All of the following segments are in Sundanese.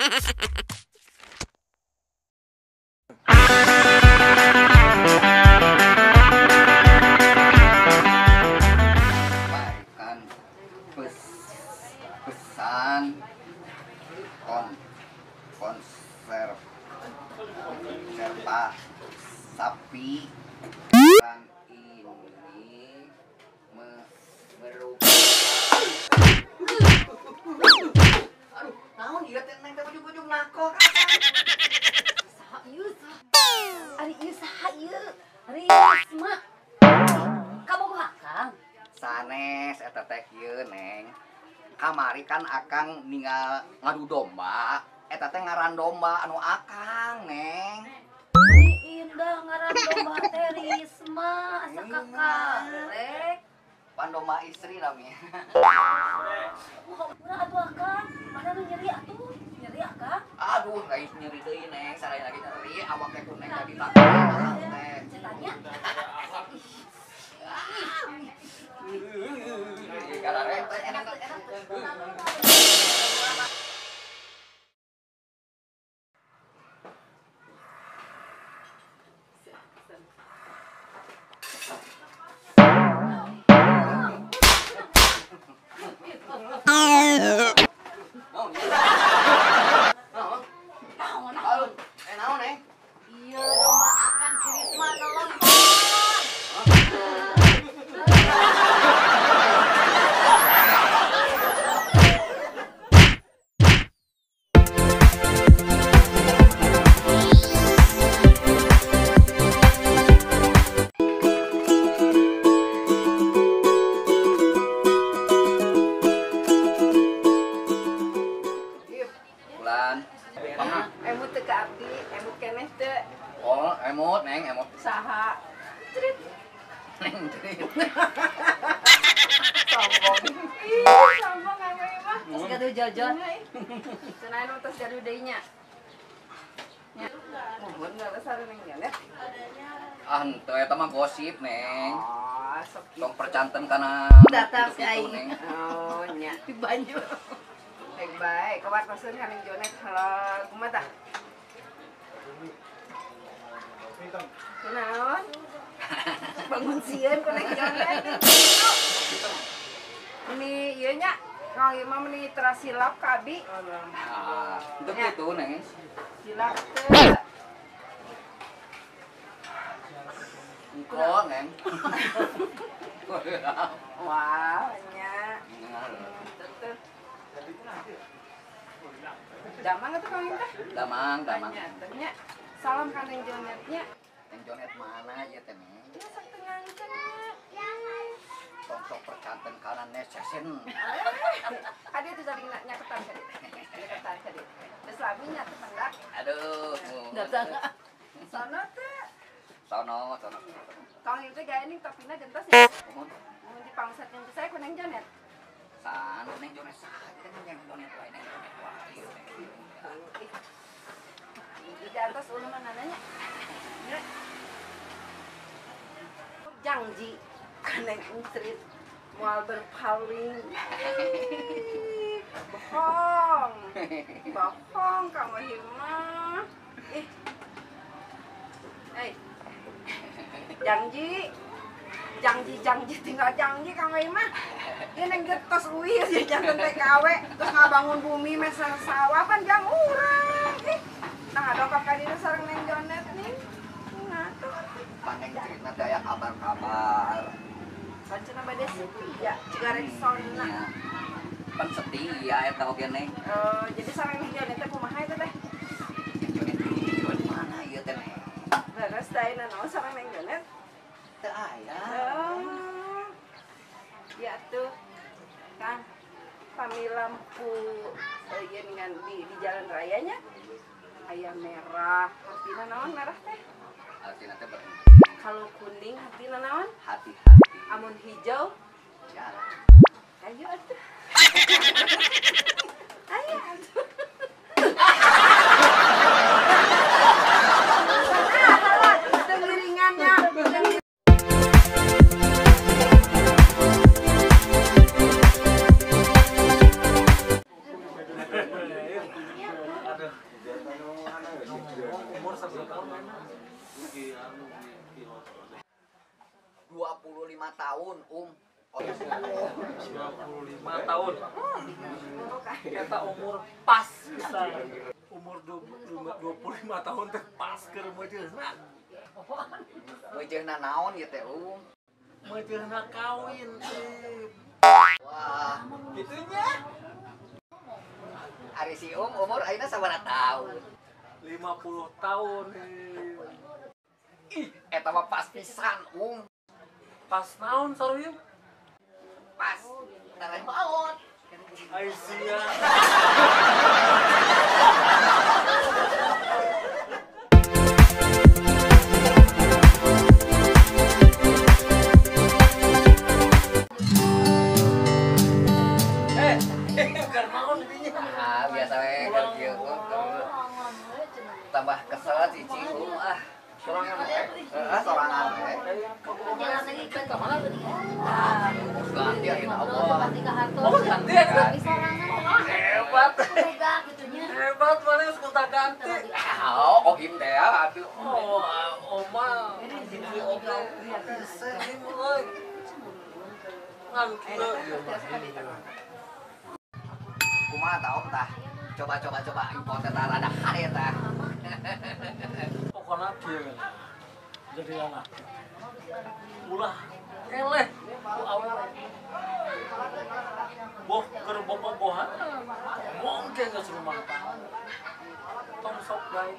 Sampaikan pesan konser serta sapi dan ini merupakan. Aduh, naon ieu teh neng teh ujug-ujug nakok. Saha ieu saha? Ari ieu saha ieu? Risma. Kabogoh akang? Sanes eta teh kieu neng. Kamari kan akang ninggal ngadu domba. Eta teh ngaran domba anu akang neng. Indah ngaran domba teh Risma asa kakarek. Pan domba istri lami. Wah, urang atuh akang, mana nu nyeri atuh? Nyeri akang? Aduh, guys nyeri deui neng, saraya lagi nyeri awak teh ku neng tadi takut teh. Cetanya? Kararek teh enak enak. Iya, domba akan si Risma nelpon. Emut teu ka abdi, emut keneh teu. Oh, emut neng, emut. Saha? Cerit. Neng cerit. Sombong. Ih, sombong ame mah. Terus gaduh jojon. Cenah nu tos gaduh deui nya. Nya. Muhun sareng neng Janet. Ah, henteu eta mah gosip, neng. Oh, sok tong percanten kana datang si aing. Oh, nya. Di banyu. Baik baik, kabar pasun ka Neng Jonet halo, kumaha tah? Kunaon? Bangun sieun ku Neng Jonet. Ini ieu nya, kang ieu mah meuni teras silap ka abi. Ah, teu kitu Neng. Silap teu. Engko Neng. Wah, nya. Teu. Damang atuh kang teh? Damang, damang. Nya. Salam ka Neng Jonet nya. Neng Jonet mana ieu teh, Neng? Ieu sok teu ngangkeun nya. Tong sok percanten kana nesesen. Adi tuh saling nyaketan ka dieu. Nyaketan ka dieu. Geus lami nya teu pendak. Aduh. Datang. Sono teh. Sono, sono. Kang ieu teh gae ning topina gentos ya. Mun dipangsat jeung saya ku Neng Jonet. San, Neng Jonet saha teh Neng Jonet wae, Neng Jonet wae. Di atas ulu mana nanya? Janji ka Neng Incrit moal berpaling. Bohong. Bohong kamu mah. Ih. Eh. Janji. Janji janji tinggal janji kamu mah. Ieu neng tos uih ya jangan TKW terus ngabangun bumi meser sawah pan jang urang. Ih. Nah, dongkap ka dieu sareng Neng Jonet nih. Nah, tuh. Pan Neng Critna teh aya kabar-kabar. Pancena bade setia, ciga Rexona. Pan setia eta oge Neng. Oh, jadi sareng Neng Jonet teh kumaha eta teh? Neng Jonet di mana ieu teh Neng? Leres teh naon sareng Neng Jonet? Teu aya. Oh. Ya tuh. Kang, pami lampu ieu dengan di jalan rayanya aya merah, artina naon merah teh? Artina teh berhenti. Kalau kuning artina naon? Hati-hati. Amun hijau? Jalan. Ayo atuh. Ayo atuh. Tenggiringannya. Umur 1 tahun. 25 tahun, 25 tahun. Eta umur pas bisa. Umur 25 tahun teh pas keur meujeunna. Meujeunna naon ieu teh, Meujeunna kawin teh. Wah, gitunya. Ari si umur ayeuna sabaraha tahun? 50 tahun. Ih, eta mah pas pisan, Pas naon saruyeun? Pas tareh maot. Ai sia. Keur naon dinya? Ah, biasa we keur kieu tambah kesel cicing ah. Sorangan we. Heeh, sorangan we. Jalan lagi kan ke mana geuning. Ganti ayeuna Allah. Oh, ganti ayeuna. Hebat. Hebat mana geus gonta ganti. Oh, ohim teh atuh. Oh, oma. Hiji oge. Hese euy. Ngan kieu ieu mah. Kumaha tah om tah? Coba info teh rada hade tah. Pokona kieu. Jadi anak. Ulah eleh ku awewe. Boh keur bobogohan mungkin geus rumah tangga. Tong sok gawe.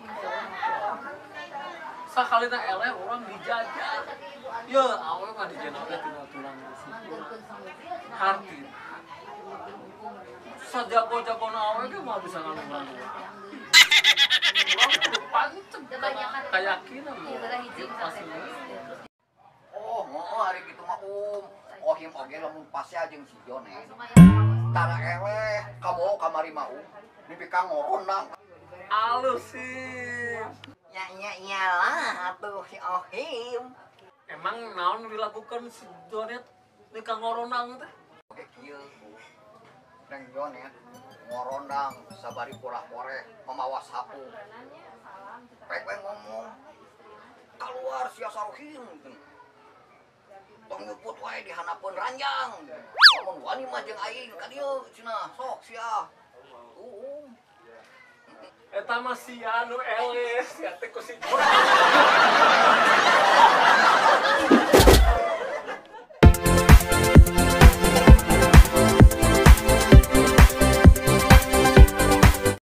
Sakalina eleh urang dijajah. Ye awewe mah dijena oge tinggal tulang besi. Harti. Sajago-jagona awewe ge mah bisa ngalunglang. Urang kudu panceg kayakinan pasti. Oh, hari gitu mah Ohim oge lamun pasea jeung si Jon Tara eleh kamu kamari mah nepi ka ngorondang. Alus sih. Ya ya iyalah atuh si Ohim. Emang naon dilakukan si Jonet nepi ka ngorondang teh? Oke kieu. Neng Jonet ngorondang sabari purah-poreh mamawa sapu. Pek we ngomong keluar sia Saruhim. Tong nyuput wae di hanapeun ranjang. Lamun wani mah jeung aing ka dieu cenah sok sia. Eta mah sia nu eleh sia teh ku si.